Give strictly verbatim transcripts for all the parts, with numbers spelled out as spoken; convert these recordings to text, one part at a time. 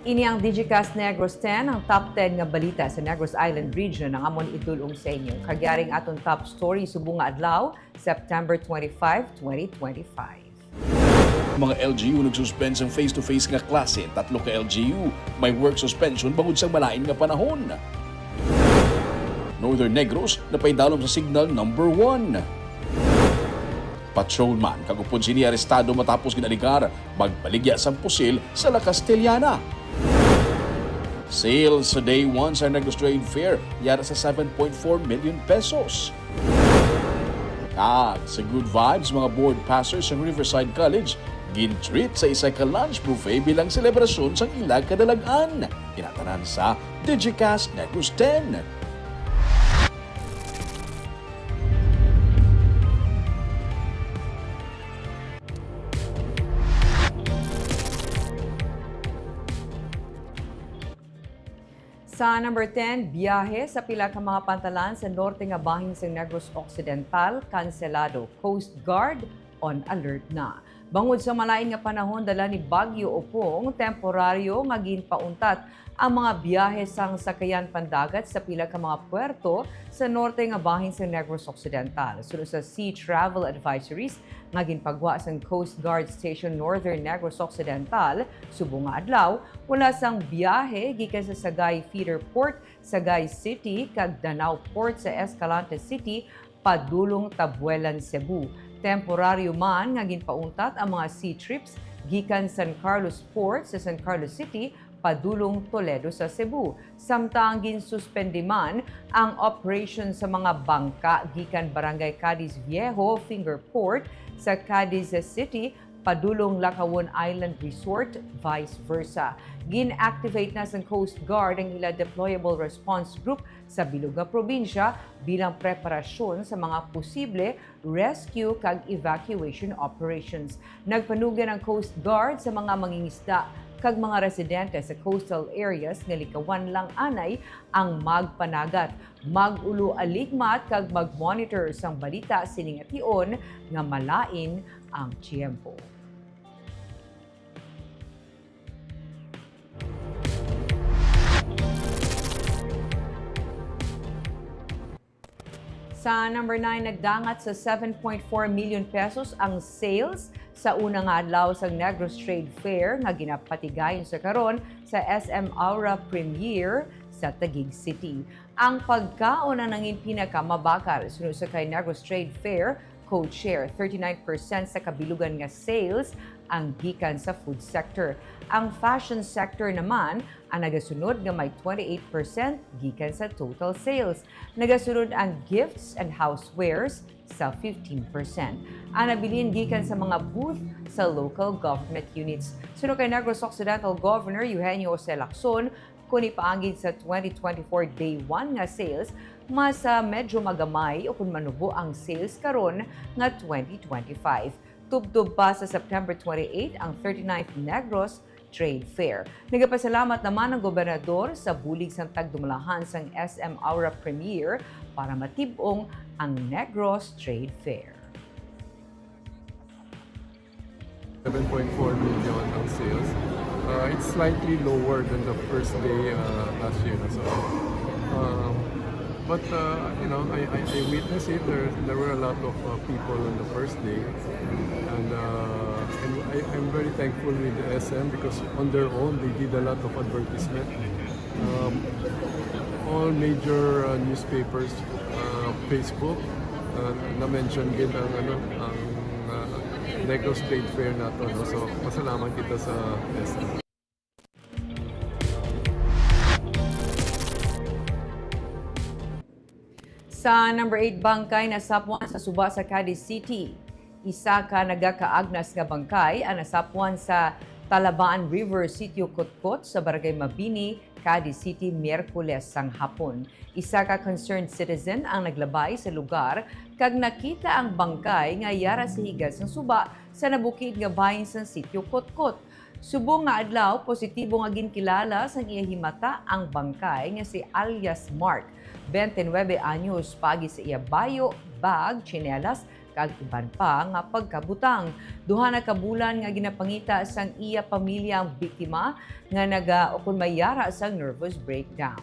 Ini ang Digicast Negros ten, ang top ten nga balita sa Negros Island Region ang amon idul-ong sa inyo. Kag yari ang aton top story subong nga adlaw, September twenty-five, twenty twenty-five. Mga L G U nagsuspend sang face-to-face nga klase, tatlo ka L G U may work suspension bangod sang malain nga panahon. Northern Negros napaidalom sa signal number one. Patrolman kag upod sini arestado matapos gin-alegar magbaligya sang pusil sa La Castellana. Sales sa day one sa Negros Trade Fair yara sa seven point four million pesos. Kag sa Good Vibes, mga board passers sang Riverside College gin-treat sa isa ka lunch buffet bilang selebrasyon sang ila kadalag-an. Kinatanan sa Digicast Negros ten. Sa number ten, biyahe sa pila ka mga pantalan sa norte nga bahin sa Negros Occidental kanselado. Coast Guard on alert na. Bangod sa malain nga panahon dala ni Bagyo Opong, temporaryo nga ginpauntat ang mga biyahe sang sakayan pandagat sa pila ka mga puerto sa norte nga bahin sa Negros Occidental. Suno sa Sea Travel Advisories nga ginpagwa sang Coast Guard Station Northern Negros Occidental, subong nga adlaw, wala sang biyahe gikan sa Sagay Feeder Port, Sagay City, kag Danao Port sa Escalante City, padulong Tabuelan, Cebu. Temporaryo man nga ginpauntat ang mga sea trips gikan San Carlos Port sa San Carlos City padulong Toledo sa Cebu, samtang ginsuspende man ang operation sa mga bangka gikan Barangay Cadiz Viejo Finger Port sa Cadiz City padulong Lacauon Island Resort, vice versa. Gin-activate na sang Coast Guard ang ila Deployable Response Group sa bilog nga probinsya bilang preparasyon sa mga posible rescue kag evacuation operations. Nagpanugan ang Coast Guard sa mga mangingisda kag mga residente sa coastal areas nga likawan lang anay ang magpanagat. Mag-ulo aligmat kag mag-monitor sang balita sining tion nga malain ang tiyempo. Sa number nine, nagdangat sa seven point four million pesos ang sales sa una nga adlaw sang Negros Trade Fair nga ginapatigayon sa karon sa S M Aura Premier sa Taguig City. Ang pagkaon ang nangin pinakamabakal suno sa kay Negros Trade Fair co-chair, thirty-nine percent sa kabilugan nga sales ang gikan sa food sector. Ang fashion sector naman ang nagasunod nga may twenty-eight percent gikan sa total sales. Nagasunod ang gifts and housewares sa fifteen percent. Ang nabilin gikan sa mga booth sa local government units. Suno kay Negros Occidental Governor Eugenio Jose Lacson, kung ipaangin sa twenty twenty-four Day one nga sales, mas, ah, medyo magamay o kung manubo ang sales karon nga twenty twenty-five. Tubtob pa sa September twenty-eight ang thirty-ninth Negros Trade Fair. Nagapasalamat naman ang gobernador sa bulig sang tagdumalahan sang S M Aura Premier para matib-ong ang Negros Trade Fair. Seven point four million ang sales. Uh, it's slightly lower than the first day, uh, last year. So, um, but, uh, you know, I, I, I witnessed it. There, there were a lot of, uh, people on the first day. And, uh, and I, I'm very thankful with the S M because on their own, they did a lot of advertisement. Um, all major, uh, newspapers, uh, Facebook, uh, na-mention din ang, ano, ang, uh, Negros Trade Fair nato, no? So, pasalamat kita sa S M. Sa number eight, bangkay nasapwan sa suba sa Cadiz City. Isa ka nagakaagnas nga bangkay ang nasapwan sa Talabaan River, Sitio Kotkot, sa Barangay Mabini, Cadiz City, Miyerkules sang hapon. Isa ka concerned citizen ang naglabay sa lugar kag nakita ang bangkay nga yara sa higas sang suba sa nabukid nga bahin sang Sitio Kotkot. Subong nga adlaw, positibo nga ginkilala sang iya himata ang bangkay nga si alias Mark, twenty-nine anyos, paagi sa iya bayo, bag, tsinelas, kag iban pa nga pagkabutang. Duha na ka bulan nga ginapangita sang iya pamilya ang biktima nga naga-, ukon may yara sang nervous breakdown.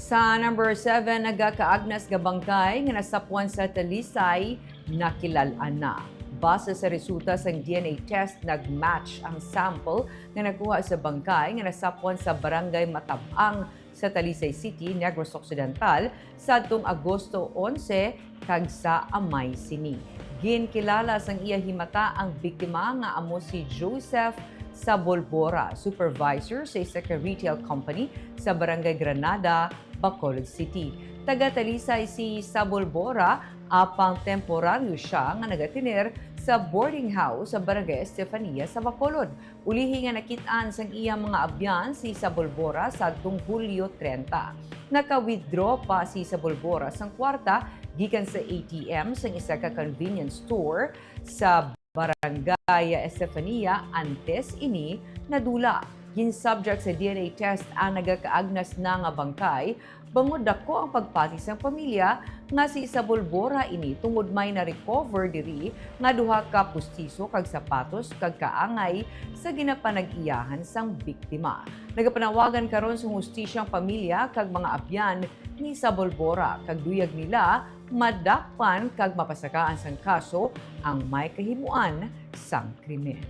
Sa number seven, nagakaagnas nga bangkay nga nasapwan sa Talisay, nakilal-an na. Base sa resulta sang D N A test, nag-match ang sample nga nakuha sa bangkay nga nasapwan sa Barangay Matab-ang sa Talisay City, Negros Occidental, sadtong Agosto onse kag sa Amay sini. Ginkilala sang iya himata ang biktima nga amo si Joseph Sabolbora, supervisor sa isa ka retail company sa Barangay Granada, Bacolod City. Taga Talisay si Sabolbora, apang temporaryo sia nga nagatener sa boarding house sa Barangay Estefania sa Bacolod. Ulihi nga nakit-an sang iya mga abyan si Sabolbora sadtong Hulyo trenta. Naka-withdraw pa si Sabolbora sang kwarta gikan sa A T M sang isa ka convenience store sa Barangay Estefania antes ini nadula. Gin-subject sa D N A test ang nagakaagnas na nga bangkay, bangod dako ang pagpati sang pamilya nga si Sabolbora ini tungod may na-recover diri nga duha ka pustiso kag sapatos kag kaangay sa ginapanag-iyahan sang biktima. Nagapanawagan karon sang hustisya ang pamilya kag mga abyan ni Sabolbora kag luyag nila madakpan kag mapasakaan sang kaso ang may kahimuan sang krimen.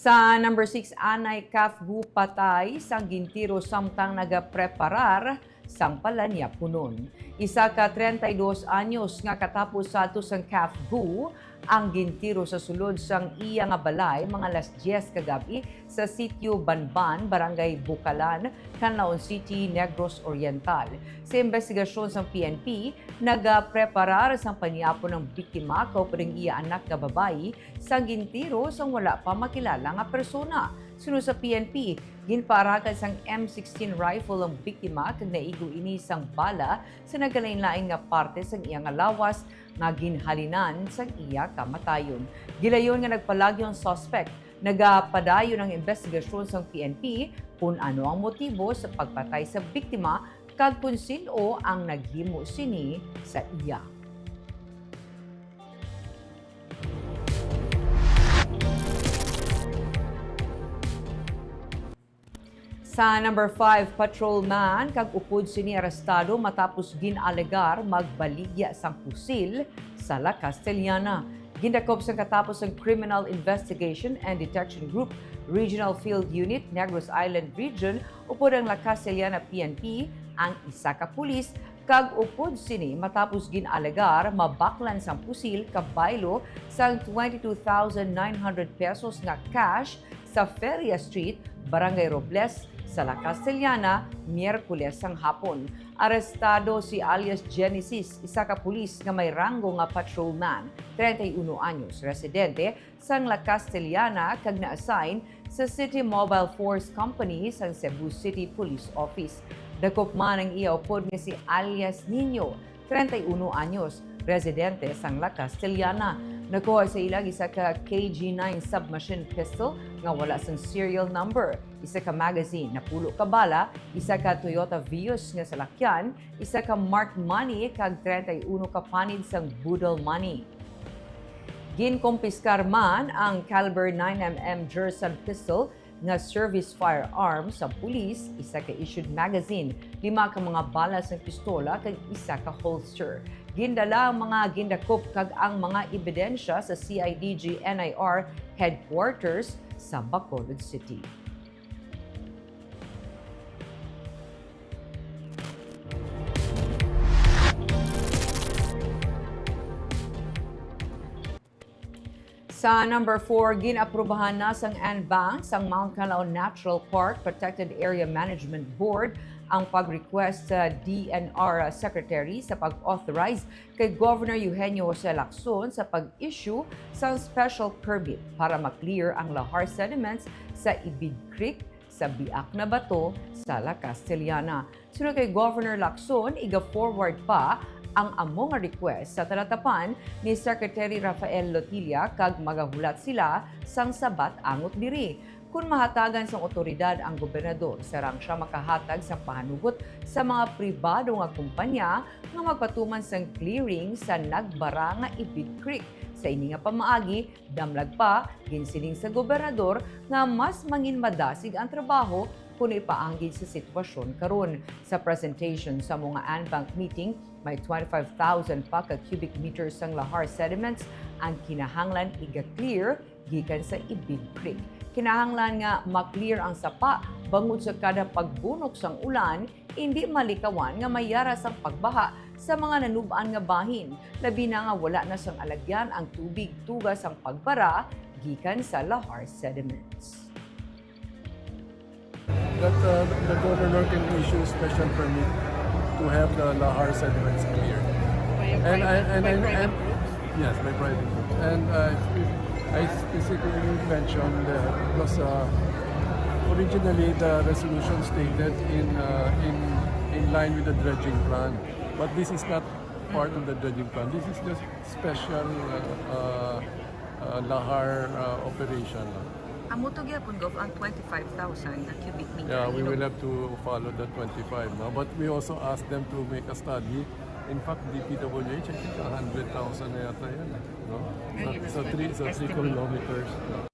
Sa number six, anay CAFGU patay sang gintiro samtang nagapreparar sang palanyapunon. Isa ka treinta y dos anyos nga katapo sadto sang CAFGU ang gintiro sa sulod sang iya nga balay mga alas dyes kagab-i sa Sitio Banban, Barangay Bukalan, Canlaon City, Negros Oriental. Sa imbestigasyon sang P N P, nagapreparar sang panyapon ang biktima kauban ang iya anak nga babayi sang gintiro sang wala pa makilala nga persona. Suno sa P N P, ginpaaragan sang M sixteen rifle ang biktima kag naigo ini sang bala sa nagalain-lain nga parte sang iya nga lawas nga ginhalinan sang iya kamatayon. Gilayon nga nagpalagyo ang suspect. Nagapadayon ang imbestigasyon sang P N P kon ano ang motibo sa pagpatay sa biktima kag kon sin-o ang naghimo sini sa iya. Sa number five, patrolman kag upod sini arestado matapos gin-alegar magbaligya sang pusil sa La Castellana. Gindakop sang katapo sang Criminal Investigation and Detection Group, Regional Field Unit, Negros Island Region, upod ang La Castellana P N P, ang isa ka pulis, kag upod sini matapos gin-alegar mabaklan sang pusil kabaylo sang twenty-two thousand nine hundred pesos nga cash sa Feria Street, Barangay Robles, sa La Castellana, Miyerkules sang hapon. Arestado si alias Genesis, isa ka pulis nga may ranggo nga patrolman, treinta y uno anyos, residente sang La Castellana kag na-assign sa City Mobile Force Company sang Cebu City Police Office. Dakop man ang iya upod nga si alias Nino, treinta y uno anyos, residente sang La Castellana. Nakuha sa ila isa ka K G nine submachine pistol nga wala sang serial number, isa ka magazine, napulo ka bala, isa ka Toyota Vios nga salakyan, isa ka marked money, kag treinta y uno ka panid sang boodle money. Ginkompiskar man ang caliber nine M M Gerson pistol nga service firearm sa pulis, isa ka issued magazine, lima ka mga bala sang pistola, kag isa ka holster. Gindala ang mga gindakop kag ang mga ebidensya sa C I D G N I R headquarters sa Bacolod City. Sa number four, gin-aprubahan na sang N bank sang Mount Canlaon Natural Park Protected Area Management Board ang pag-request sa D N R Secretary sa pag-authorize kay Governor Eugenio Jose Lacson sa pag-issue sang special permit para ma-clear ang lahar sediments sa Ibid Creek sa Biak na Bato sa La Castellana. Suno kay Governor Lacson, iga-forward pa ang amo nga request sa talatapan ni Secretary Rafael Lotilla kag magahulat sila sang sabat angot diri. Kon mahatagan sang awtoridad ang gobernador, sarang sia makahatag sang pahanugot sa mga pribado nga kumpanya nga magpatuman sang clearing sa nagbara nga Ibid Creek. Sa ini nga pamaagi, damlag pa, ginsiling sa gobernador nga mas mangin madasig ang trabaho kon ipaanggid sa sitwasyon karon. Sa presentation sa mga en banc meeting, may twenty-five thousand pa ka cubic meters sang lahar sediments ang kinahanglan iga-clear gikan sa Ibid Creek. Kinahanglan nga ma-clear ang sapa bangod sa kada pagbunok sang ulan, indi malikawan nga may yara sang pagbaha sa mga nanub-an nga bahin, labi na nga wala na sang alagyan ang tubig tuga sang pagbara gikan sa lahar sediments. That uh, the governor can issue special permit to have the lahar sediments cleared. By a And I private, and by I private and route? Yes, by private route. And uh, I specifically mentioned that because uh, originally the resolution stated in uh, in in line with the dredging plan, but this is not part of the dredging plan. This is just special uh, uh, uh, lahar uh, operation. Amo to gyapon, Gov, ang twenty-five thousand na cubic meter. Yeah, we Ilog. Will have to follow the twenty-five, no? But we also asked them to make a study. In fact, D P W H, I think one hundred thousand na yata yan, eh, no? Ay, Sa, sa three, sa three estimate. Kilometers. No?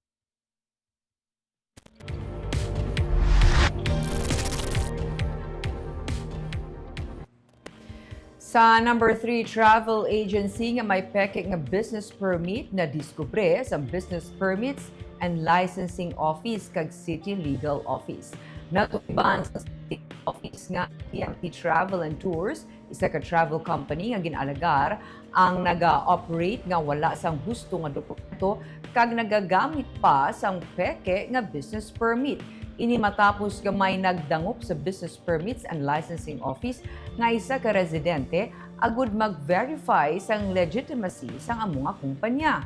Sa number three, travel agency nga may peke nga business permit nadiskubre sa Business Permits and Licensing Office kag City Legal Office. Natukiban sa City Office nga T M T Travel and Tours, isa ka travel company nga gin-alegar ang naga-operate nga wala sang husto nga dokumento kag nagagamit pa sang peke nga business permit. Ini matapos nga may nagdangop sa Business Permits and Licensing Office nga isa ka residente agud mag-verify sang legitimacy sang amo nga kumpanya.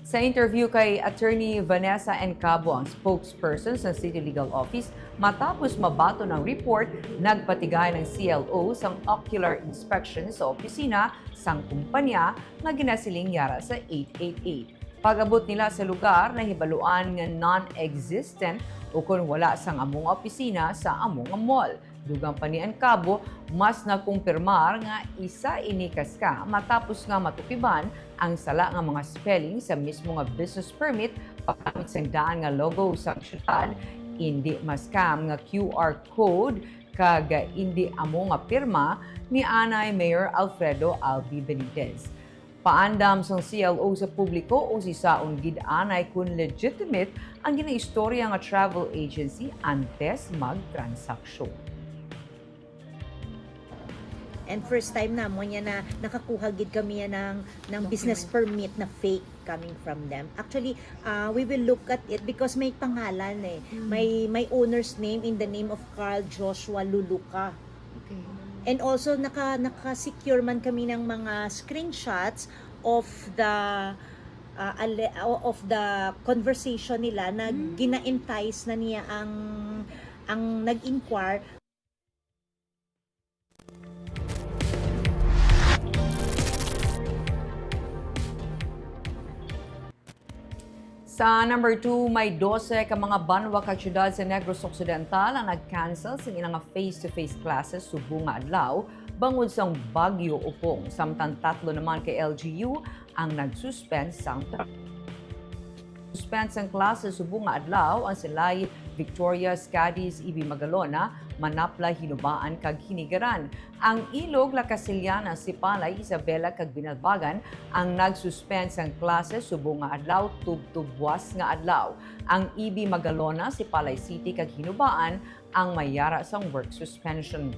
Sa interview kay Attorney Vanessa N. Cabo, ang spokesperson sa City Legal Office, matapos mabaton ang report, nagpatigay ang C L O sang ocular inspection sa opisina sang kumpanya nga ginasiling yara sa eight eight eight. Pag-abot nila sa lugar, nahibaluan nga non-existent o kon wala sang amo nga opisina sa amo nga mall. Dugang pa ni N. Cabo, mas nakumpirmar nga isa ini ka scam matapos nga matukiban ang sala nga mga spelling sa mismo nga business permit paggamit sang daan nga logo sang syudad, indi ma-scam nga Q R code kag indi amo nga pirma, nianay Mayor Alfredo Albi Benitez. Paandam sang C L O sa publiko, usisaon gid anay kon legitimate ang ginaistorya nga travel agency antes magtransaksyon. And first time namon yan na nakakuha gid kami yan ng, ng business permit na fake coming from them. Actually, uh, we will look at it because may pangalan eh. May may owner's name in the name of Carl Joshua Luluca. Okay. And also naka naka-secure man kami ng mga screenshots of the uh, ale- of the conversation nila na gina-entice na niya ang ang nag-inquire. Sa number two, may dose ka mga banwa kag syudad sa Negros Occidental ang nag-cancel sa ilang face-to-face classes subong nga adlaw bangod sang Bagyo Opong. Samtang tatlo naman ka L G U ang nag-suspend sang tra- Suspend sang klase subong nga adlaw ang Silay, Victorias, Cadiz, Ibi Magalona, Manapla, Hinubaan, kag Hinigaran. Ang Ilog, La Castellana, Sipalay, Isabela, kag Binalbagan ang nag-suspend sang klase subong nga adlaw tubtob buwas nga adlaw. Ang Ibi Magalona, Sipalay City, kag Hinubaan ang may yara sang work suspension.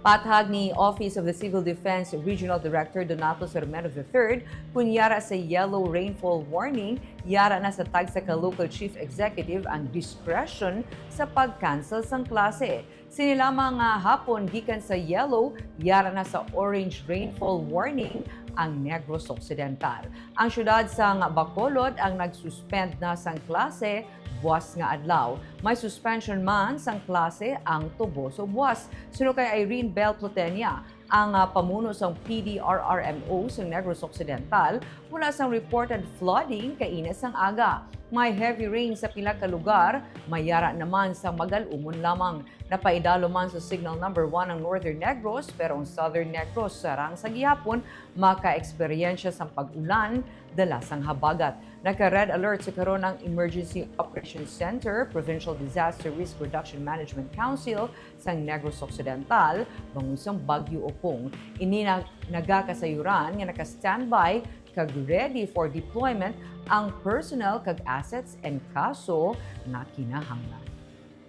Pathag ni Office of the Civil Defense Regional Director Donato Sermeno the third, kun yara sa yellow rainfall warning, yara na sa tagsa ka local chief executive ang discretion sa pag-cancel sang klase. Sini lamang nga hapon gikan sa yellow, yara na sa orange rainfall warning ang Negros Occidental. Ang syudad sang Bacolod ang nag-suspend na sang klase buwas nga adlaw. May suspension man sang klase ang tubo sa buwas. Suno kay Irene Bell Plutenia, ang, ah, pamuno sang P D R R M O sa Negros Occidental, wala sang reported flooding kaina sang aga. May heavy rain sa pila ka lugar, may yara naman sang magal-umon lamang. Napaidalom man sa Signal Number One ang Northern Negros, pero ang Southern Negros sarang sa gihapon maka-eksperyensya sang pag-ulan dala sang habagat. Naka-red alert sa karon ang Emergency Operations Center, Provincial Disaster Risk Reduction Management Council sang Negros Occidental, bangod sang Bagyo Opong. Ini na nagakasayuran nga naka-standby kag ready for deployment ang personnel kag assets and kaso nga kinahanglan.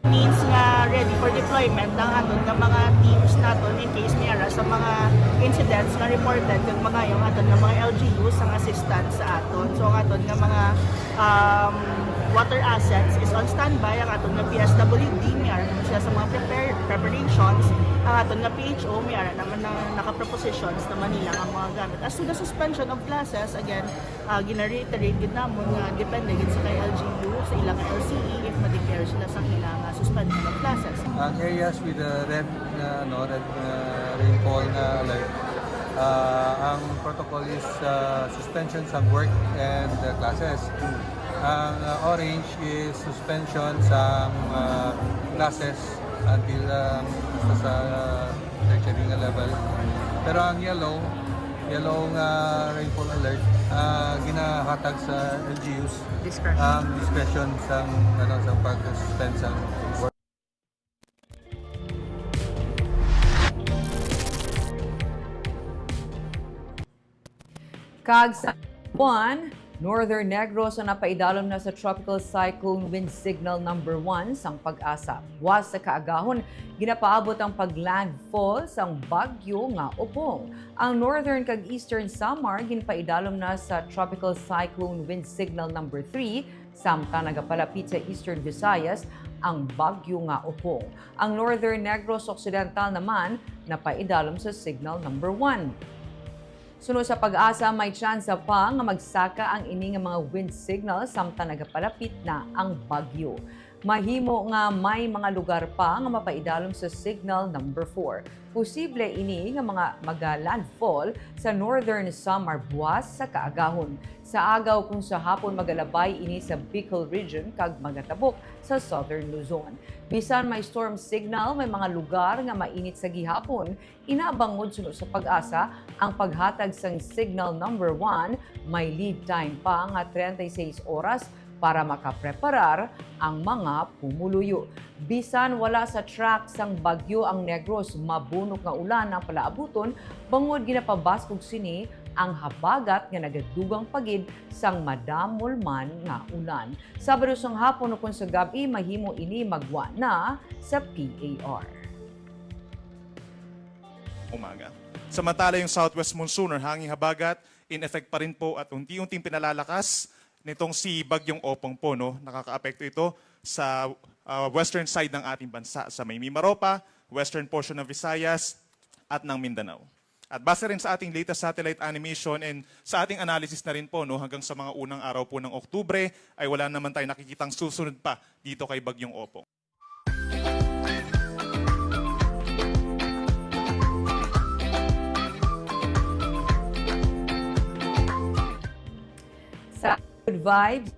Means nga ready for deployment ang aton nga mga teams naton in case may ara sa mga incidents nga reported kag mangayo ang aton nga mga L G Us sang assistance sa aton. So ang aton nga mga um, water assets is on standby, ang aton nga P S W D may ara naman sila sa mga prepare, preparations, ang aton nga P H O may ara naman na nakaprepositions naman nila ang mga gamit. As to the suspension of classes, again, uh, gina-reiterate gid namon nga depende gid sa kay L G U, sa ilang L C E, if ma-declare sila sa ilang uh, suspension of classes. Ang areas with the red uh, no, red uh, rainfall na alert, uh, ang protocol is uh, suspension sang work and uh, classes. Ang uh, orange is suspension sang uh, classes until um, sa uh, tertiary nga level. Pero ang yellow, yellow nga rainfall alert, uh, ginahatag sa L G Us discretion. Ang discretion sang ano sang pag-suspend sang work. Kag sa Buan, Northern Negros ang napaidalom na sa Tropical Cyclone Wind Signal Number One sang PAGASA. Buwas sa kaagahon, ginapaabot ang paglandfall sang bagyo nga Opong. Ang Northern kag Eastern Samar ginpaidalom na sa Tropical Cyclone Wind Signal Number Three, samtang nagapalapit sa Eastern Visayas ang bagyo nga Opong. Ang Northern Negros Occidental naman napaidalom sa Signal Number One. Suno sa PAGASA, may tsansa pa nga magsaka ang ini nga mga wind signal samtang nagapalapit na ang bagyo. Mahimo nga may mga lugar pa nga mapaidalom sa Signal Number Four. Posible ini nga mga maga-landfall sa Northern Samar buwas sa kaagahon. Sa aga o kung sa hapon, magalabay ini sa Bicol Region kag magatabok sa Southern Luzon. Bisan may storm signal, may mga lugar nga mainit sa gihapon. Ina bangod suno sa PAGASA, ang paghatag sang Signal Number One may lead time pa nga treinta y seis oras para makapreparar ang mga pumuluyo. Bisan wala sa track sang bagyo ang Negros, mabunok nga ulan ang palaabuton bangod ginapabaskog sini ang habagat nga nagadugang pa gid sang madamol man nga ulan. Sabado sang hapon ukon sa gab-i, mahimo ini magwa na sa P A R. Umaga. Samantala, yung southwest monsoon or hanging habagat, in effect pa rin po at unti-unting pinalalakas nitong si Bagyong Opong po, no? Nakakaapekto ito sa ah, western side ng ating bansa, sa may Mimaropa, western portion ng Visayas, at ng Mindanao. At base rin sa ating latest satellite animation and sa ating analysis na rin po, no, hanggang sa mga unang araw po ng Oktubre ay wala naman tayo nakikitang susunod pa dito kay Bagyong Opong. Sa Good Vibes,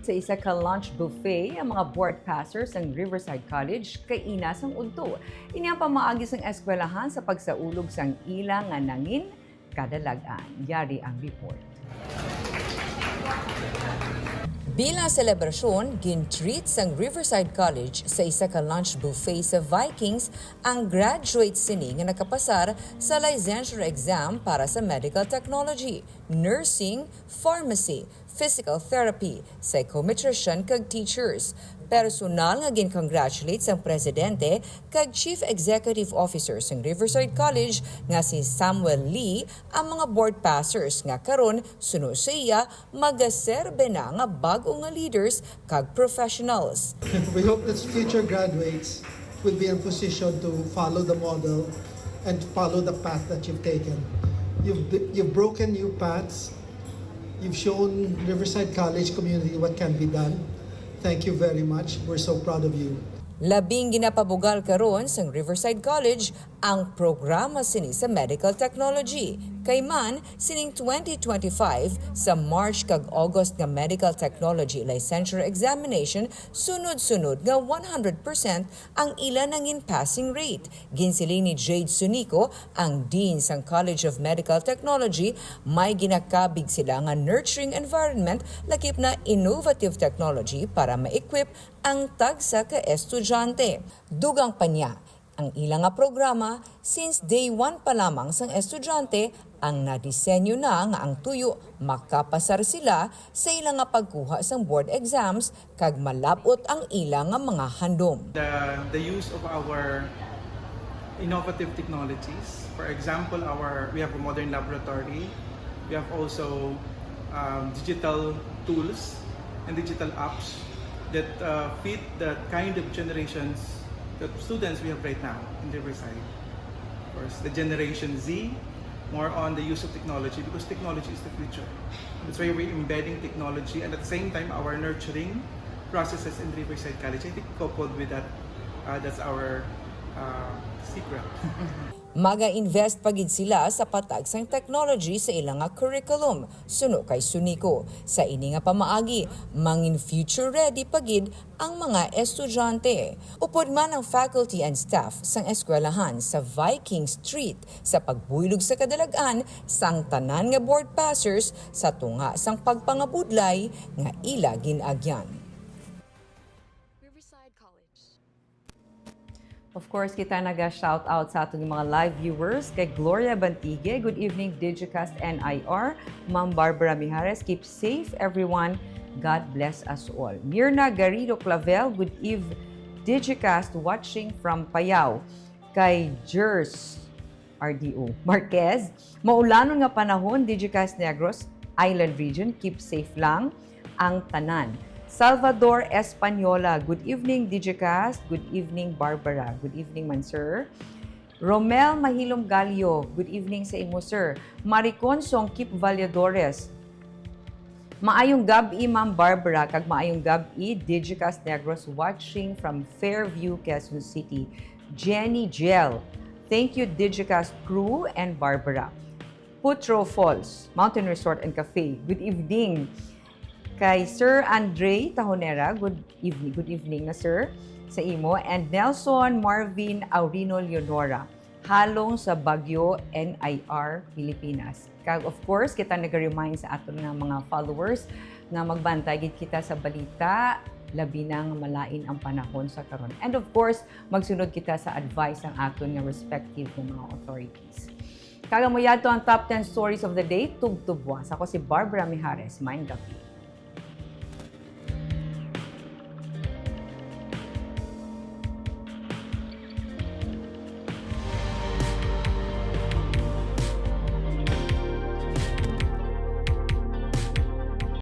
sa isa ka lunch buffet ang mga board passers sang Riverside College kaina sang udto. Ini ang pamaagi sang eskwelahan sa pagsaulog sang ila nga nangin kadalag-an. Yari ang report. Bilang selebrasyon, gin-treat sang Riverside College sa isa ka lunch buffet sa Vikings ang graduate sini nga nakapasar sa licensure exam para sa medical technology, nursing, pharmacy, physical therapy, psychometrician, kag teachers. Personal nga gin-congratulate sang presidente kag chief executive officer sang Riverside College nga si Samuel Lee ang mga board passers nga karon, suno sa iya, magaserbe na nga bag-o nga leaders kag professionals. We hope that future graduates will be in a position to follow the model and follow the path that you've taken. You've, you've broken new paths. You've shown Riverside College community what can be done. Thank you very much. We're so proud of you. Labing ginapabugal karon sang Riverside College ang programa sini sa medical technology. Kay man, sining twenty twenty-five, sa March kag August nga medical technology licensure examination, sunod-sunod nga one hundred percent ang ila nangin passing rate. Ginsiling ni Jade Sunico, ang Dean sang College of Medical Technology, may ginakabig sila nga nurturing environment lakip na innovative technology para ma-equip ang tagsa ka estudyante. Dugang pa niya, ang ila nga programa, since day one pa lamang sang estudyante, ang nadisenyo na nga ang tuyo makapasar sila sa ila nga pagkuha sang board exams kag malab-ot ang ila nga mga handom. The, the use of our innovative technologies. For example, our we have a modern laboratory. We have also um, digital tools and digital apps that uh, fit the kind of generations that students we have right now in Riverside. Of course, the Generation Z, more on the use of technology because technology is the future. That's why we're embedding technology and at the same time our nurturing processes in Riverside College. I think coupled with that, uh, that's our uh, secret. Maga-invest pa gid sila sa patag sang technology sa ila nga curriculum, suno kay Sunico. Sa ini nga pamaagi, mangin future ready pa gid ang mga estudyante. Upod man ang faculty and staff sang eskwelahan sa Viking Street sa pagbuylog sa kadalag-an sang tanan nga board passers sa tunga sang pagpangabudlay nga ila gin-agyan. Riverside College. Of course, kita naga-shout out sa aton mga live viewers. Kay Gloria Bantigue, good evening, Digicast N I R. Ma'am Barbara Mijares, keep safe, everyone. God bless us all. Mirna Garrido Clavel, good eve, Digicast, watching from Payao. Kay Jers, R D O, Marquez, maulanon nga panahon, Digicast Negros, Island Region, keep safe lang ang tanan. Salvador Española, good evening, Digicast. Good evening, Barbara. Good evening man, sir. Romel Mahilom Galio, good evening sa imo, sir. Maricon Songkip Valladores, maayong gab-i, Ma'am Barbara, kag maayong gab-i, Digicast Negros, watching from Fairview, Quezon City. Jenny Gel, thank you, Digicast crew and Barbara. Putro Falls Mountain Resort and Cafe, good evening. Kay Sir Andre Tahonera, good evening, good evening na, sir, sa imo. And Nelson Marvin Aurino Leonora, halong sa Baguio, N I R, Pilipinas. Kag of course, kita naga-remind sa aton nga mga followers nga magbantay gid kita sa balita, labi na nga malain ang panahon sa karon. And of course, magsunod kita sa advice sang aton nga respective nga mga authorities. Kag amo yadto ang top ten stories of the day, tubtob buwas. Ako si Barbara Mijares, maayong gab-i.